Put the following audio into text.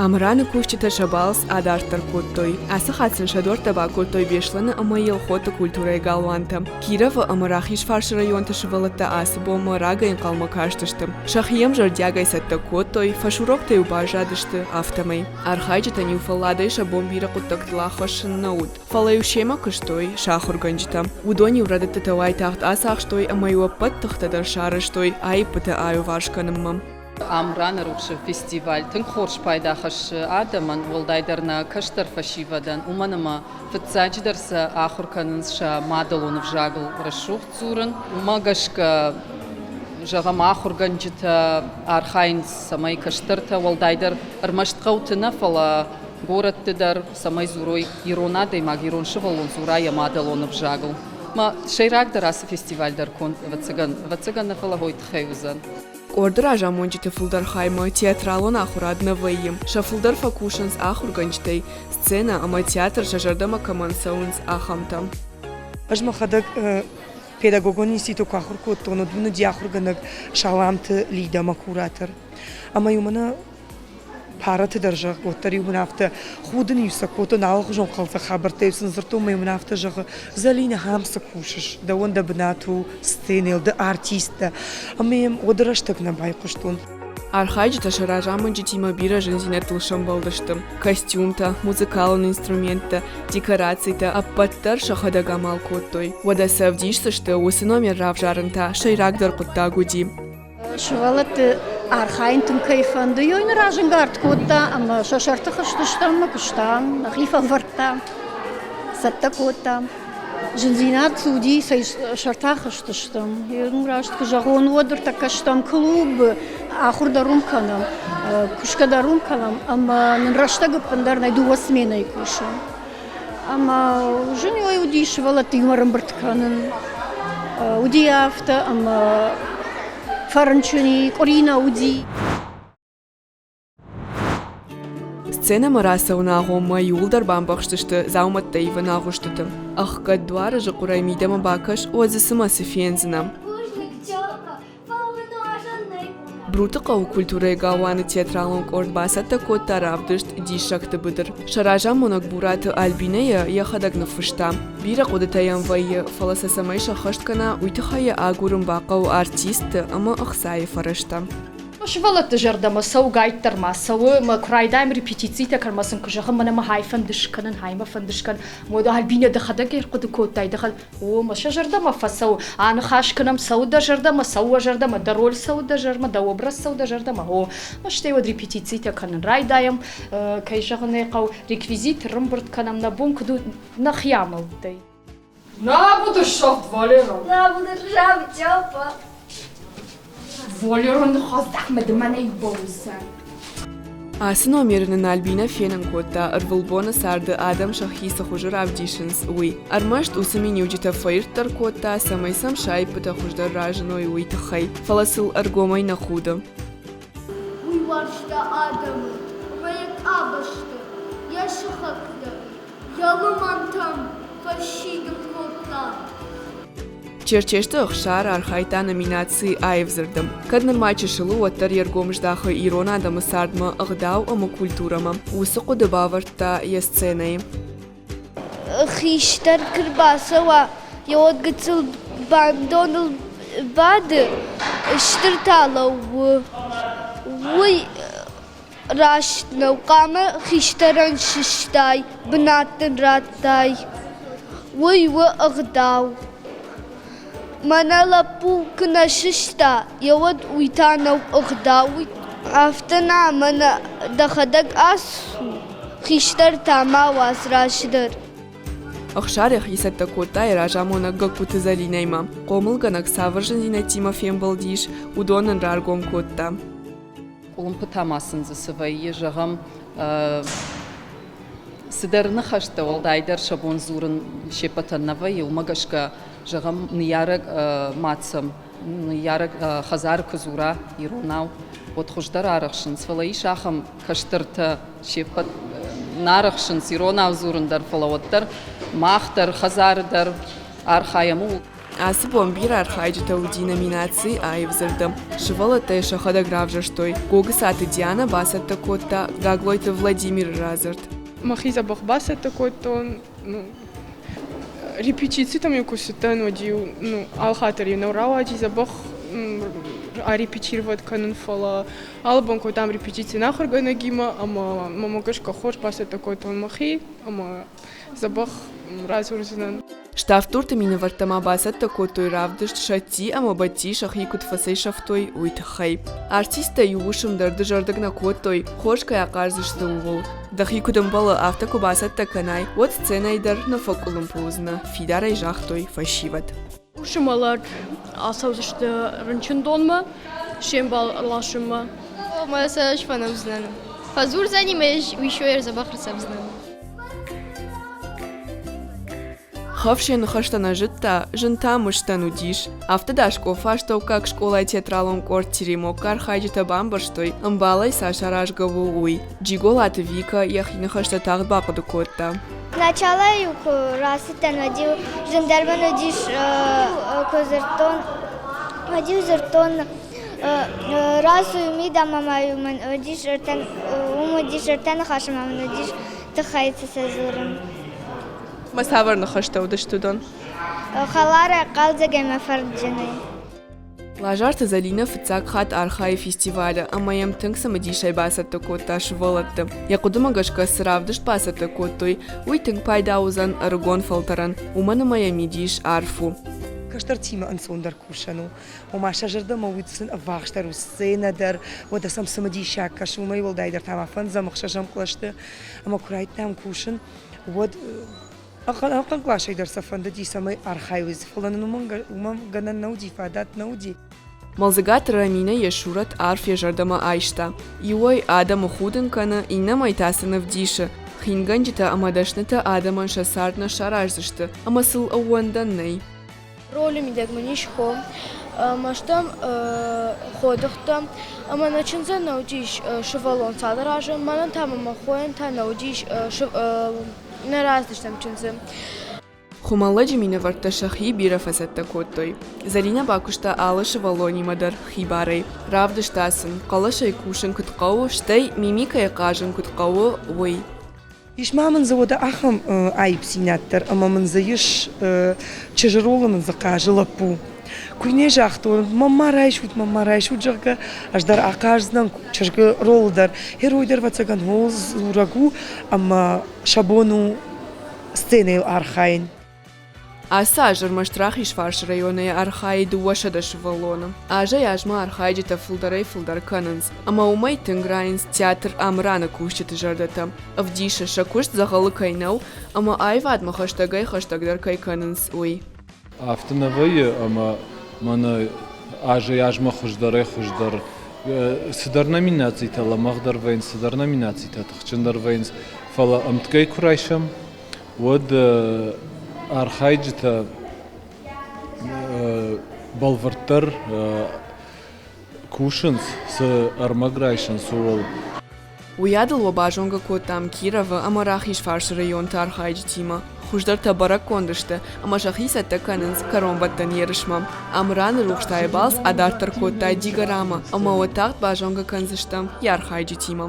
Амыраны кусджытӕ сӕ балц адарддӕр кодтой. Ацы хатт сын сӕ дуӕрттӕ бакодтой Беслӕны ӕмӕ Елхоты культурӕйы галуантӕ. Кировы ӕмӕ Рахизфарсы районты сывӕллӕттӕ ацы бонмӕ рагӕй ӕнхъӕлмӕ кастысты. Сӕхи йӕм зӕрдиагӕй цӕттӕ кодтой, фӕсуроктӕ-иу баззадысты, афтӕмӕй. Архайджытӕн-иу фӕлладӕй сӕ бон бирӕ хъуыддӕгтыл аххӕссын нӕ уыд. Фӕлӕ-иу семӕ куыстой сӕ ахуыргӕнджытӕ. Уыдон-иу рӕдыдтытӕ уайтагъд ацахстой ӕмӕ-иу ӕппӕт тыхтӕ дӕр сарӕзтой аиппытӕ аиуварс кӕнынмӕ. Амраны рухсы фестиваль тынг хорз пайда хӕссы адӕмӕн, уӕлдайдӕр нӕ кӕстӕр фӕсивӕдӕн, уымӕн ӕмӕ фыццаджыдӕр сӕ ахуыр кӕнынц сӕ мадӕлон ӕвзагыл рӕсугъд дзурын. Уымӕ гӕсгӕ, зӕгъӕм, ахуыргӕнджытӕ архайынц, цӕмӕй кӕстӕртӕ, уӕлдайдӕр ӕрмӕст хъӕуты нӕ, фӕлӕ горӕтты дӕр, цӕмӕй дзурой ирон адӕймаг, ирон сывӕллон дзура йӕ мадӕлон ӕвзагыл. Мӕ сӕйрагдӕр ацы фестиваль дӕр конд, ӕвӕццӕгӕн, ӕвӕццӕгӕн нӕ, фӕлӕ уый тыххӕй уыдзӕн. Къорды разамонджыты фылдӕр хаймӕ театралон ахуырад нӕ вӕййы. Сӕ фылдӕр фӕкусынц ахуыргӕнджытӕй, сценӕ ӕмӕ театр сӕ зӕрдӕмӕ кӕмӕн цӕуынц, ахӕмтӕ. Ӕз мӕхӕдӕг педагогон институт куы ахуыр кодтон, уӕд мын уыди ахуыргӕнӕг Саламты Лидӕ мӕ куратор. Ӕмӕ-иу мӕнӕ параты дӕр, зӕгъ, уӕддӕр-иу мын афтӕ худын-иу сӕ кодтон, алыхуызон хъӕлдзӕг хабӕрттӕ-иу сын дзырдтон, ӕмӕ-иу мын афтӕ зӕгъы, Зӕлинӕ, ахӕм цы кусыс, дӕуӕн дӕ бынат у сценӕйыл, ды артист дӕ. Ӕмӕ йӕм уӕды рӕстӕг нӕ байхъуыстон. Архайджытӕ сӕ разамонджытимӕ бирӕ зындзинӕдтыл сӕмбӕлдысты. Костюмтӕ, музыкалон инструменттӕ, декорацитӕ ӕппӕт дӕр сӕхӕдӕг амал кодтой. Уӕдӕ цы ӕвдисдзысты, уыцы номер равзарын та сӕйрагдӕр хъуыддаг уыди. Сывӕллӕтты архайын тынг кӕй фӕнды, уый нын разӕнгард кодта ӕмӕ сӕ сӕрты хызтыстӕм ӕмӕ куыстам, нӕхи фӕлвӕрдтам, цӕттӕ кодтам. Зындзинад цы уыди, цӕй сӕртӕ хызтыстӕм. Раст куы зӕгъон, уӕд ӕртӕккӕ стӕм клубы, ахуыр дӕр уым кӕнӕм, кусгӕ дӕр уым кӕнӕм ӕмӕ нын рӕстӕг ӕппындӕр нӕй дыууӕ сменӕйы кусын. Ӕмӕ зын уыди сывӕллӕтты иумӕ ӕрӕмбырд кӕнын. Уыди афтӕ, ӕмӕ фӕрынчын и, къуыри нӕ уыди. Сценӕмӕ рацӕуыны агъоммӕ иууылдӕр бамбӕхстысты дзаумӕттӕ ивын агъуыстыты. Ӕхгӕд дуары зыкъуырӕй мидӕмӕ бакӕс, уӕд дзы цымӕ цы фендзынӕ? Бруты хъӕуы культурӕйы галуаны театралон къорд бацӕттӕ кодта равдыст «Диссӕгты быдыр». Сӕ разамонӕг Бураты Альбинӕ йӕ йӕхӕдӕг ныффыста. Бирӕ хъуыдытӕ йӕм вӕййы, фӕлӕ сӕ цӕмӕй сӕххӕст кӕна, уый тыххӕй йӕ агурын бахъӕуы артистты ӕмӕ ӕхцайы фӕрӕзтӕ. Сывӕллӕтты зӕрдӕмӕ цӕуы гайддӕр ма цӕуы, мӕ куы райдайӕм репетицитӕ кӕнын, сын куы зӕгъын, мӕнӕ мӕ хай фӕнды скӕнын, хай мӕ фӕнды скӕнын, уӕд Альбинӕ дӕхӕдӕг ӕрхъуыды кодтай, дӕхӕдӕг О, мӕ сӕ зӕрдӕмӕ фӕцӕуы. Аныхас кӕнӕм, цӕуы дӕ зӕрдӕмӕ, цӕуы уӕ зӕрдӕмӕ, дӕ роль цӕуы дӕ зӕрдӕмӕ, дӕ образ цӕуы дӕ зӕрдӕмӕ. О, стӕй уӕд репетицитӕ кӕнын райдайӕм, кӕй зӕгъын ӕй хъӕуы, реквизит ӕрӕмбырд кӕнӕм, нӕ бон куыд у нӕхи амӕлттӕй. На буду шафт, Валера. На буду ржавый, Тёпа. Валера ныхас ды мӕнӕй бауыдзӕн. Ацы номеры нын Альбинӕ фенын кодта, ӕрвылбоны царды адӕм сӕхи цы хуызы равдисынц, уый. Ӕрмӕст уыцы миниуджытӕ фӕирддӕр кодта, цӕмӕй сӕм сӕ аиппытӕ хуыздӕр разыной, уый тыххӕй. Фӕлӕ сыл ӕргомӕй нӕ худы. Уый уарзта адӕмы ӕмӕ йӕ къабӕзты, йӕ сыхӕгты, йӕ лымӕнтӕм фӕсидын кодта. Черчесты Ӕхсар архайдта номинаци «Аив дзырд-ы». Кӕд нырма чысыл у, уӕддӕр йе ргом здахы ирон адӕмы цардмӕ, ӕгъдау ӕмӕ культурӕмӕ. Уыцы хъуыды бавӕрдта йӕ сценӕйы. Хистӕр куы рбацӕуа, йӕ гыццыл бандоныл бады, стыр та лӕууы. Уый Раст нӕу, хъуамӕ хистӕрӕн сыстай, бынат дын радтай. Уый у ӕгъдау. Мӕнӕ лӕппу куы нӕ сыста, йеуӕд уый та нӕу ӕгъдау. Афтӕ нӕ, мӕнӕ дӕхӕдӕг ацу, хистӕр та ма уадз раздӕр. Ӕхсар йӕхи цӕттӕ кодта йӕ разамонӕг Гӕгкуты Зӕлинӕимӕ. Хъомылгӕнӕг цавӕр зындзинӕдтимӕ фембӕлдис, уыдон ын раргом кодта. Къуылымпытӕ ма сын дзы цы вӕййы, зӕгъӕм, цыдӕр ныхӕстӕ уӕлдайдӕр сӕ бон дзурын се ппӕтӕн нӕ вӕййы, уымӕ гӕсгӕ, зӕгъӕм, ныййарӕг мад сӕм, ныййарӕг хӕдзары куы дзура иронау, уӕд хуыздӕр арӕхсынц, фӕлӕ ис ахӕм кӕстӕртӕ, се ппӕт нӕ арӕхсынц иронау дзурын дӕр, фӕлӕ уӕддӕр мах дӕр, хӕдзары дӕр архайӕм ууыл. Ацы бон бирӕ архайджытӕ уыди номинаци аив дзырды. Сывӕллӕттӕ сӕхӕдӕг равзӕрстой. Гогысаты Дианӕ бацӕттӕ кодта Гаглойты Владимиры радзырд. Мӕхи дзӕбӕх бацӕттӕ кодтон. Ну, репетицитӕм-иу куы цыдтӕн, уӕд-иу ну, алхатыр-иу нӕ рауади дзӕбӕх арепетировать кӕнын, фӕлӕ алы бон кодтам репетици нӕ ахуыргӕнӕгимӕ ӕмӕ мӕмӕ гӕсгӕ хорз бацӕттӕ кодтон мӕхи ӕмӕ дзӕбӕх радзурдзынӕн. Ставддурты минӕвӕрттӕ ма бацӕттӕ кодтой равдыст Сӕтти ӕмӕ Бӕтти сӕхи куыд фӕцӕйсӕфтой, уый тыххӕй. Артисттӕ иу уысм дӕр дызӕрдыг нӕ кодтой, хорз кӕй ахъаздзысты, ууыл. Дӕхи куыд ӕмбӕлы, афтӕ куы бацӕттӕ кӕнай, уӕд сценӕйы дӕр нӕ фӕкъуылымпы уыдзынӕ, фидарӕй загътой фӕсивӕд. Усы мӕлӕт ацӕудзысты рынчындонмӕ се мбал ласынмӕ. Мӕ сӕ ӕз фӕнӕудзынӕн. Фӕдзурдзӕни мӕ ӕз уисойӕ ӕрдзӕбӕх ӕрцӕудзынӕн. Хӕфс йӕ ныхӕстӕ нӕ зыдта, зын та мыстӕн уыдис. Афтӕ Даскъофы астӕуккаг скъолайы театралон къорд Теремокка архайджытӕ бамбӕрстой, ӕмбалӕй цас аразгӕ у, уый. Джиголаты Вика йӕхи ныхӕстӕ тагъд бахъуыды кодта. Начало-иу куы рацыдтӕн, уӕд-иу зындӕр мын уыдис, куы дзырдтон, уӕд-иу дзырдтон рацу мидӕмӕ ма-иу мын уыдис ӕртӕ, уым уыдис ӕртӕ ныхасы ма мын уыдис тыххӕй цы сӕ дзурын. Ма цавӕр ныхӕстӕ уыдысты уыдон? Хӕларӕй, хъӕлдзӕгӕй мӕ фӕрнджынӕй. Лазарты Зӕлинӕ фыццаг хатт архайы фестивалы ӕмӕ йӕм тынг цымыдисӕй бацӕттӕ кодта сывӕллӕтты. Йӕ хъуыдымӕ гӕсгӕ цы равдыст бацӕттӕ кодтой, уый тынг пайда уыдзӕн ӕрыгон фӕлтӕрӕн, уымӕн ӕмӕ йӕ мидис арф у. Кӕстӕртимӕ ӕнцондӕр кусӕн у. Ома сӕ зӕрдӕмӕ уыд сын ӕввахсдӕр у сценӕ дӕр, уӕдӕ сӕм цымыдисаг кӕсы, уымӕй уӕлдайдӕр та ма фӕндзӕм, ӕхсӕзӕм кълӕсты. Ӕмӕ куы райдыдтам кусын, уӕд ӕнхъӕн къласӕй дӕр сӕ фӕндыди, цӕмӕй архайой, фӕлӕ нын уымӕн гӕнӕн нӕ уыди, фадат нӕ уыди. Мӕлдзыгаты Раминӕ йӕ сурӕт арф йӕ зӕрдӕмӕ айста. Иуӕй адӕмы худын кӕны, иннӕмӕй та сын ӕвдисы, хингӕнджытӕ ӕмӕ дӕснытӕ адӕмӕн сӕ цард нӕ сараздзысты ӕмӕ сыл ӕууӕндӕн нӕй. Ролы мидӕг мын ис хо, ӕмӕ стӕм ходыгъдтӕ, ӕмӕ нӕ чындзӕн нӕ уыдис сывӕллон цалдӕр азы, мӕнӕн та ӕмӕ мӕ хойӕн та нӕ уыдис нӕ рацыдыстӕм чындзы. Хуымӕллӕджы минӕвӕрттӕ сӕхи бирӕ фӕцӕттӕ кодтой. Зӕринӕ бакуыста алы сывӕллонимӕ дӕр хибарӕй. Равдыста сын, хъӕлӕсӕй кусын куыд хъӕуы, стӕй мимикӕйы хъазын куыд хъӕуы, уый. Ис ма мын дзы уӕдӕ ахӕм аипдзинад дӕр, ӕмӕ мын дзы ис чызджы ролы мын дзы хъазы лӕппу. Куы не загътон, мӕн ма райсут, мӕн ма райсут, зӕгъгӕ, ӕз дӕр ахъаздзынӕн чызгы ролы дӕр. Герой дӕр, ӕвӕццӕгӕн, хол дзурӕг у ӕмӕ сӕ бон у сценӕйыл архайын. Ацы аз ӕрмӕст Рахизфарсы районӕй архайы 200 сывӕллоны. Азӕй-азмӕ архайджытӕ фылдӕрӕй-фылдӕр кӕнынц, ӕмӕ уымӕй тынг райынц театр Амыраны кусджыты зӕрдӕтӕ. Ӕвдисы, сӕ куыст дзӕгъӕлы кӕй нӕу, ӕмӕ аивадмӕ хӕстӕгӕй-хӕстӕгдӕр кӕй кӕнынц, уый. Афтӕ нӕ вӕййы, ӕмӕ мӕнӕ азӕй-азмӕ хуыздӕрӕй-хуыздӕр цыдӕр номинацитӕ лӕмӕгъдӕр вӕййынц, цыдӕр номинацитӕ тыхджындӕр вӕййынц, фӕлӕ ӕмткӕй куы райсӕм, уӕд архайджытӕ бӕлвырддӕр кусынц, цы ӕрмӕг райсынц, ууыл. Уыйадыл уӕ базонгӕ кодтам Кировы ӕмӕ Рахизфарсы районты архайджытимӕ. Хуыздӕртӕ бӕрӕггонд сты ӕмӕ сӕхи цӕттӕ кӕнынц кӕронбӕттӕн ерысмӕ. Амыраны рухстайы балц адарддӕр кодта Дигорамӕ ӕмӕ уӕ тагъд базонгӕ кӕндзыстӕм йӕ архайджытимӕ.